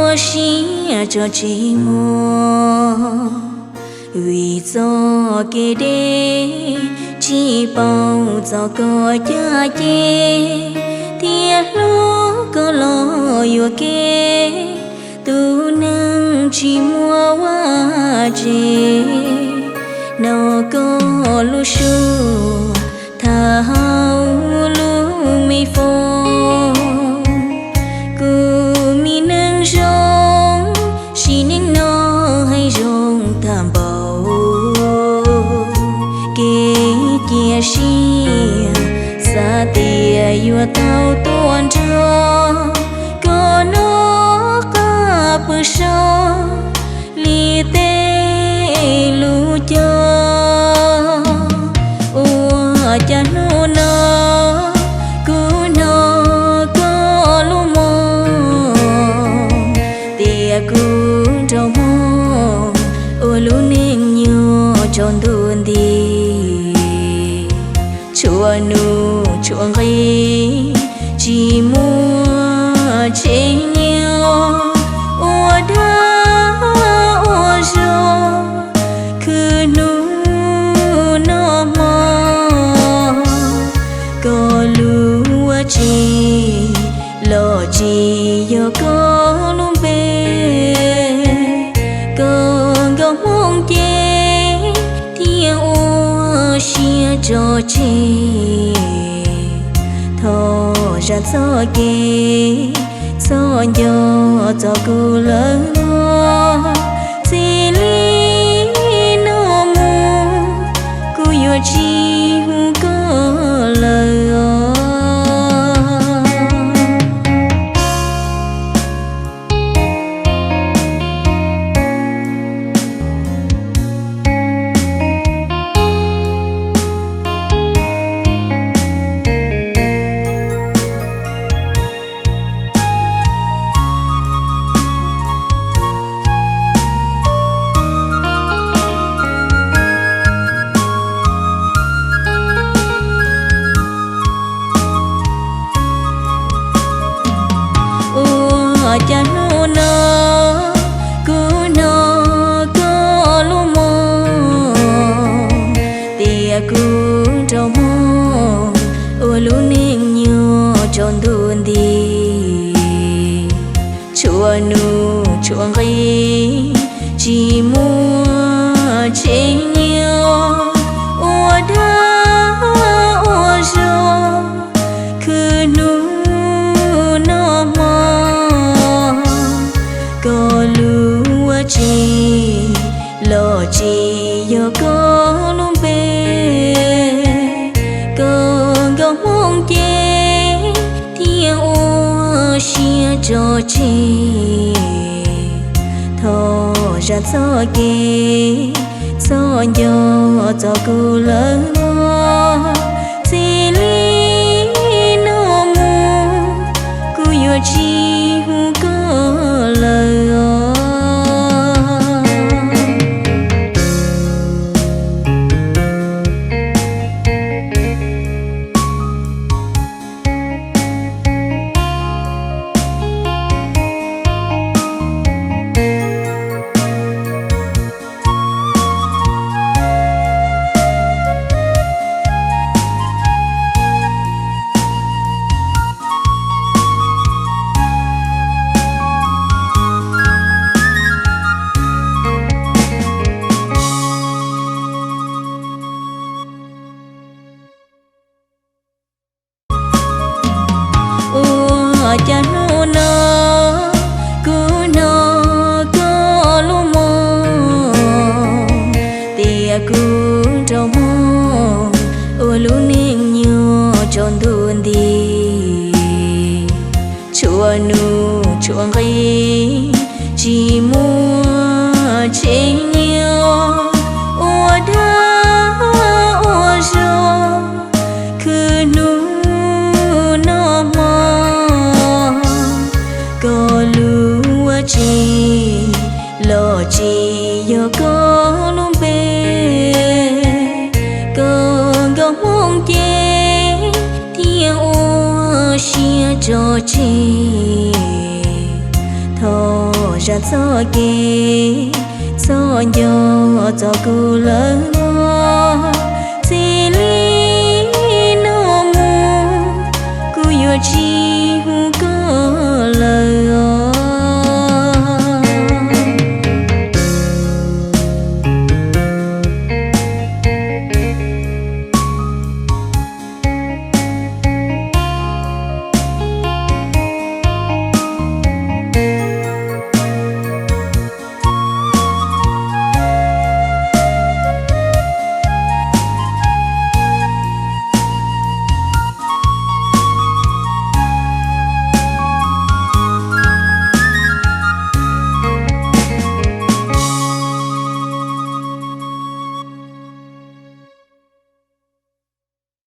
Siab tso tseg muag, vim txoj kev deb tsis paub txog koj caj ces, thiaj hlub koj los yuam kev, tus neeg tsis muaj vaj tse. Hnov koj lub suab tham hauv lub me foos, kuv me neeg zoo, sim neej no hais zoo tag npaum. Kev cia siab xav tias yuav tau tuaj nrog koj noj qab pw so li tej lus cog. Ua cas hnub no kuv hnov koj lub moos, tias kuv nrog moog ua lub neej nyuaj tsaus ntuj nti. Tshuav nuj tshuav nqi, tsis muaj tsev nyob, ua dag ua zog khwv hnub noj hmo. Koj lub ua tsi los tsis yog koj lub npe, koj nkauj hmoob ces thiaj ua siab tso tseg. Thov zam txoj kev txhob nco txog kuv lawm mog, txij li no mus kuv yuav tsis hu koj lawm os. Ua cas hnub no kuv hnov koj lub moos, tias kuv nrog moog ua lub neej nyuaj tsaus ntuj nti. Tshuav nuj tshuav nqi, tsis muaj tsev nyob, ua dag ua zog khwv hnub noj hmo. Koj lub ua tsi los tsis yog koj lub npe, koj nkauj hmoob ces thiaj ua siab tso tseg. Thov zam txoj kev txhob nco txog kuv lawm mog, txij li no mus kuv yuav tsis hu koj lawm os. Ua cas hnub no kuv hnov koj lub moos, tias kuv nrog moog ua lub neej nyuaj tsaus ntuj nti. Tshuav nuj tshuav nqi, tsis muaj tsev nyob, ua dag ua zog khwv hnub noj hmo. Koj lub ua tsi los tsis yog koj lub npe, koj nkauj hmoob ces thiaj ua siab tso tseg. Thov Txoj kev txom nyem txog kuv lawm mog, txij li no mus kuv yuav tsis